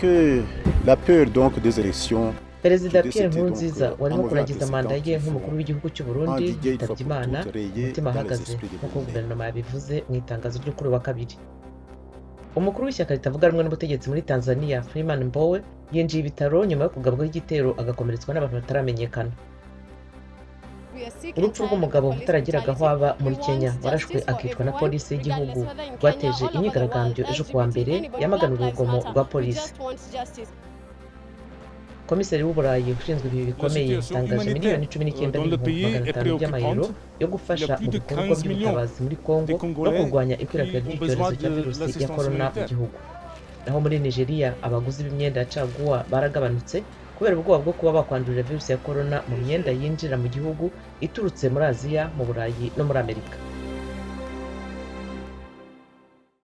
Que la peur donc des élections. Perezida Pierre Nkurunziza warimo kurangiza manda ye nk'umukuru w'igihugu cy'u Burundi yitabye Imana umutima ahagaze, nk'uko guverinoma yabivuze mu itangazo ryo kuri wa kabiri. Umukuru w'ishyaka ritavuga rumwe n'ubutegetsi muri Tanzania, Freeman Mbowe, yinjiye ibitaro nyuma yo kugabwaho igitero agakomeretswa n'abantu bataramenyekana. Urupfu rw'umugabo utaragiraga aho aba muri Kenya warashwe akicwa na polisi y'igihugu rwateje imyigaragambyo ejo kuwa mbere yamagana urugomo rwa polisi. Komiseri w'Uburayi ushinzwe ibihe bikomeye yatangaje miliyoni 19 n'ibihumbi 500 by'amayero yo gufasha mu bikorwa by'ubutabazi muri Kongo no kurwanya ikwirakwira ry'icyorezo cya virusi ya korona mu gihugu. Naho muri Nigeria, abaguzi b'imyenda ya caguwa baragabanutse kubera ubwoba bwo kuba bakwandurira virusi ya korona mu myenda yinjira mu gihugu iturutse muri Aziya, mu Burayi no muri Amerika.